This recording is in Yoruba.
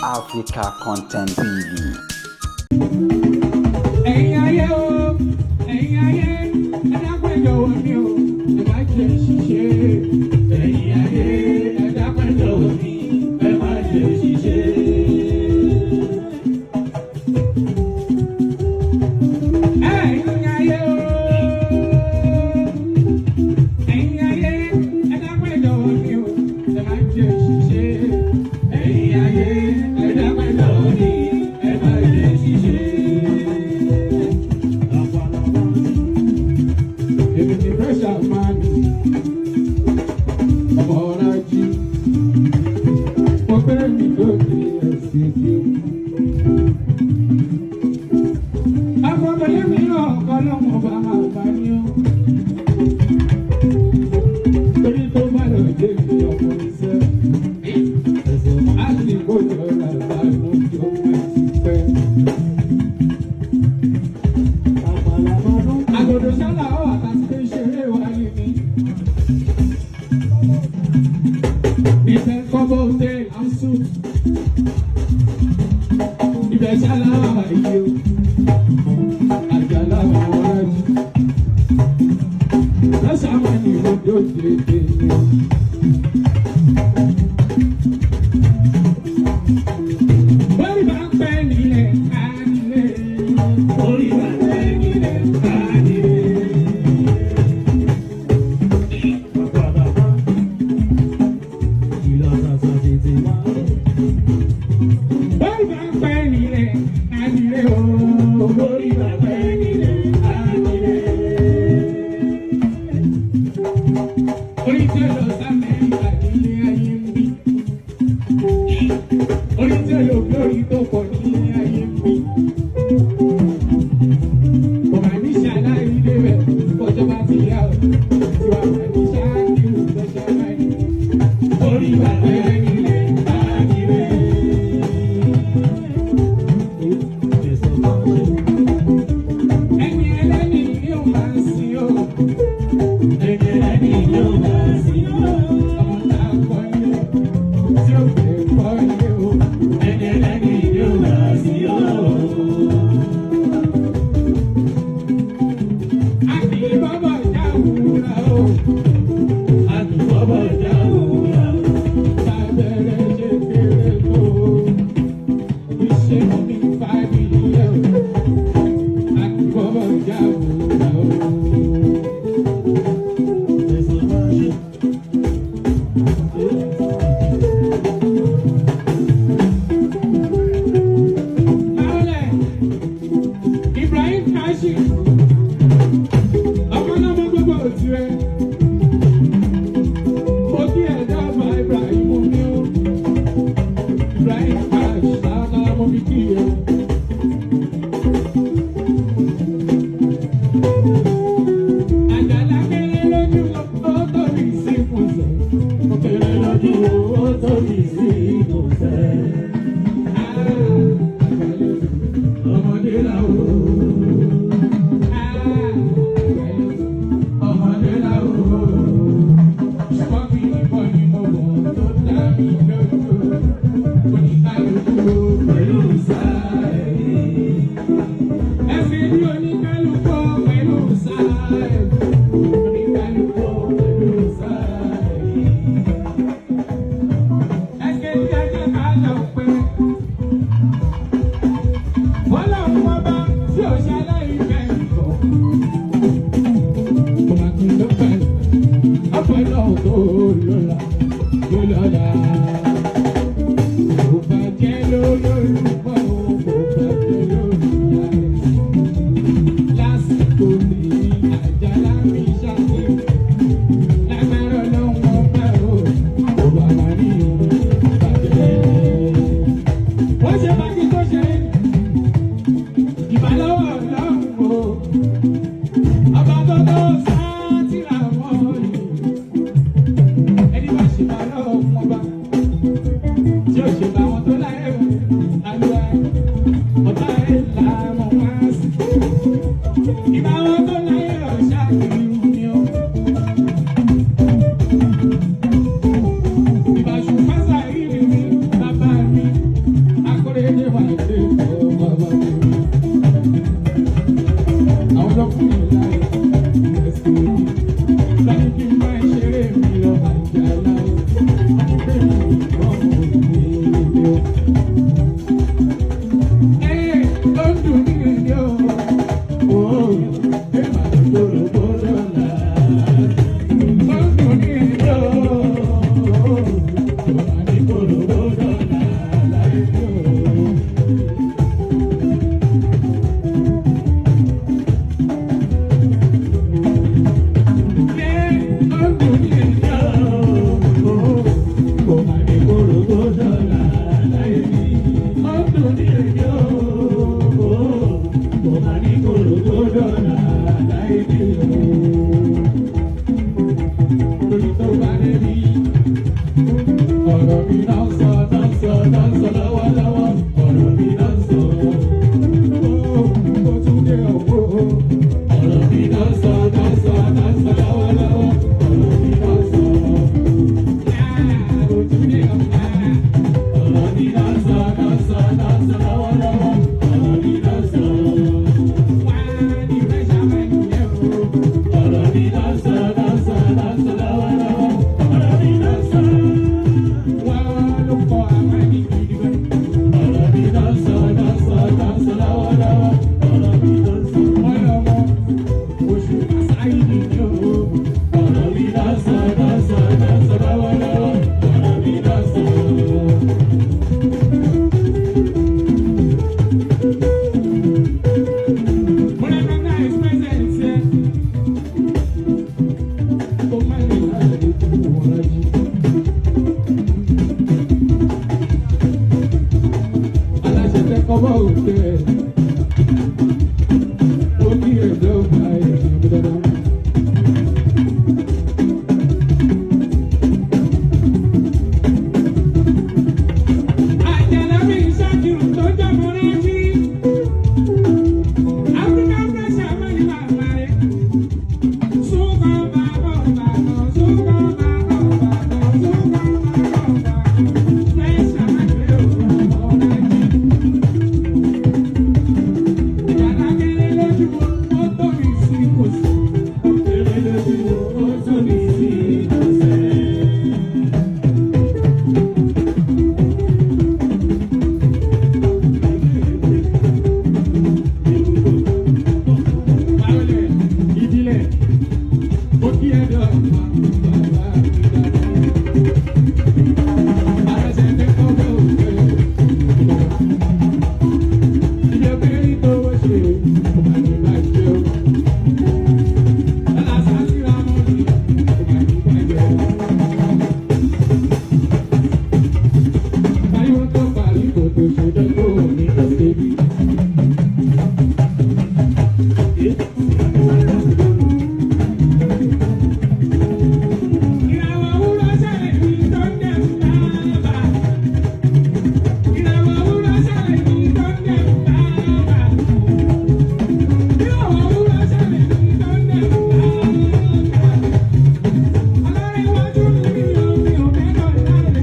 Africa Content TV. Ẹ̀yin ayé o, ẹ̀yin ayé, ẹ dákun, ẹ jọ̀wọ́ mi o, ẹ má jẹ́ ṣiṣẹ́. Ẹ̀yin ayé, ẹ dákun, ẹ jọ̀wọ́ mi, ẹ má jẹ́ ṣiṣẹ́. Ẹ̀yin ayé o, ẹ̀yin ayé, ẹ dákun, ẹ jọ̀wọ́ mi o, ẹ má jẹ́ ṣiṣẹ́. Ẹ̀yin ayé, ẹ dákun, ẹ jọ̀wọ́ mi, ẹ má jẹ́ ṣiṣẹ́. Èmi ni pressure man, ọmọ ọ̀rọ̀. Mo gbé mi lóde ẹ̀sìn tí ó. Àfọ̀bọ̀lé mi náà kọ́ lọ́mọ bá máa bá ní ó. Torí tó bá lọ jẹ́ mi ọmọ iṣẹ́. Á sì kó jọ làbá lójó máa ti pẹ́. Àgòdò sálà ọ̀ àtàtì tó ń ṣeré wa ní mi. Ìfẹ́ kọ́bọ̀ hotel and suit. Ibẹ̀ sálà wà yìí o. Àjàlá àwọn ọ̀rẹ́jì. Lọ́sàmọ́ ni mo dóde dé ni o. Orí bá ń pẹ́ nílẹ̀ ká nílé. Orí bá ń pẹ́ nílẹ̀ ká nílé. Orí bá ń pẹ́ nílẹ̀ ká nílé o. Orí bá ń pẹ́ nílẹ̀ ká nílé. Orí tí ó lọ sí Amẹ́ríkà nílé ayé ń bí. Orí tí ó lọ bí orí tó pọ̀ nílé ayé ń bí. Kò máa ní ṣàlàyé débẹ̀ bọ́jọ́ bá ti yá o. Tiwa máa ní ṣáàkì lọ́ṣọ́ báyìí. Orí bá pẹ́ nílé ká nílé. Ẹni ẹlẹ́ni ni ó máa ń sin o. Ẹni ẹlẹ́ni ni ó máa ń sin o. Ọmọ tá a kọ́ ilé tí ó fẹ́ kọ́ ilé o. Ẹni ẹlẹ́ni ni ó máa ń sin o. A kì í bọ́bọ̀ jáwúra o. A kì í bọ́bọ̀ jáwúra o. Sábẹ́rẹ́ ṣe kéré tó o. Iṣẹ́ mi fàbíyẹ o. A kì í bọ́bọ̀ jáwúra o. Maole, Ibrahim Kashi, ọmọ náà mọ gbogbo òtún ẹ. Mo kí ẹ̀dá ọba Ibrahim mi ó. Ibrahim Kashi, sáà mo fi kí ẹ. Àjàlá kéré lójú, ó tóbi sí kùsẹ̀. Ó kéré lójú, ó tóbi sí kùsẹ̀. Ọmọdé làwọn. Ọmọdé làwọn. Ṣùgbọ́n kí ni bọ́ ni mo wọ̀ tó dá mi lójú. Oníkálukú pẹ̀lú sáà ẹ̀. Ẹsẹ̀ ní oníkálukú pẹ̀lú sáà ẹ̀. Oníkálukú pẹ̀lú sáà ẹ̀. Ẹsẹ̀ ní ẹjẹ́ ká lọ pẹ́. Wọ́n lọ́wọ́ wọn bá tí ò ṣe aláìfẹ́ nǹkan. Kò máa kí n tó pẹ́. Ọ̀pọ̀ náà tó lọ́la tó lọ́la. Kò bàjẹ́ lólórúkọ, kò bàjẹ́ lórí ìyá rẹ̀. Lásìkò tèmi, Àjàlá mi ṣàkóso. Lágbára Ọlọ́run ọba o, kò bá wà ní òun bàjẹ́. Ó ṣe bàjẹ́ tó ṣe ìbálòwọ̀ Ọlọ́run o. Ọba tó tó sáátìrà wọ́n yìí. Ẹni bá ṣe bá lọ́wọ́ ọba. Tí ó ṣe bá wọn tó láyé o, àlùwà ọ̀tá ẹ̀ là mọ̀ wá sí. Ìbá wọn tó láyé ọ̀ṣà kiri ni o. Ìbàṣù pásá ìrì mi, bàbá mi. Ó ń dùn ní ẹni o. Ó ẹ máa tó gbòòrò lọ́la. Ó ń dùn ní ẹni o. Ó máa ní gbòòrò lọ́la láyé o. Ọ̀rọ̀ mi náà sọ, náà sọ, náà sọ lọ́wọ́lọ́wọ́. Ọ̀rọ̀ mi náà sọ, ó tún dé ọ̀pọ̀. Ọ̀rọ̀ mi náà sọ, náà sọ, náà sọ lọ́wọ́lọ́wọ́. Ọ̀rọ̀ mi náà sọ. Ó tún dé ọ̀pọ̀. Ọ̀rọ̀ mi náà sọ, náà sọ, náà sọ lọ́wọ́lọ́wọ́. Ọ̀rọ̀ mi náà sọ. Wá ní ìrẹsà mẹ́rin yẹn o. Ọ̀rọ̀ mi náà sọ, náà sọ, náà sọ lọ́wọ́lọ́wọ́. Ọ̀rọ̀ mi náà sọ. Wá ló kọ àwọn ẹni gidi gan. Ọ̀rọ̀ mi náà sọ, náà sọ, náà sọ lọ́wọ́lọ́wọ́. Ọ̀rọ̀ mi náà sọ. Wọ́n lọ mọ oṣù Kásáyì ni o. Ọ̀rọ̀ mi náà sọ, náà sọ, náà sọ lọ́wọ́lọ́wọ́. Ọ̀rọ̀ mi náà sọ. Mo recognize presence yẹn. Ó má lè láti kú wọn lájú. Aláṣẹ tẹ kọ́bọ̀ òkè. Ó kí ẹ̀dọ́ ọgbà ẹ̀sìn ọ̀gbẹ́ dáadáa. Àjàlá mi ṣáàkiri tó jẹ́ mọ́ rájí. Africa fresh amẹ́ni màmá rẹ̀. Súnkọ́ bàbọ̀ bàbọ̀, súnkọ́ bàbọ̀ bàbọ̀, súnkọ́ bàbọ̀ bàbọ̀. Fresh amẹ́ni ò rájí. Ìjàlá kéré lójú ó tó mi sí kò sí. Ó kéré lójú ó tó mi sí kò sí. Báwọlẹ̀ ìdílé, ó kí ẹ̀dọ̀ bàbá mi dáadáa. Aláṣẹ ní kọ́kọ́ òkè. Ìjọba erin tó wọ́n ṣe, kò má ní bàjẹ́ o. Lọ́la sátìrà mọ́ni, kò má ní bàjẹ́ o. Pariwo tó parí kò tó ṣe dọ́gbò ní ọ̀sẹ̀ bí. Ìràwọ̀ òwúrọ̀ ṣẹlẹ̀ ní tó ń dẹ̀ bàbà. Ìràwọ̀ òwúrọ̀ ṣẹlẹ̀ ní tó ń dẹ̀ bàbà. Ìràwọ̀ òwúrọ̀ ṣẹlẹ̀ ní tó ń dẹ̀ bàbà. Ọlọ́run iwájú mi ò mi ò fẹ́ lọ lálẹ́.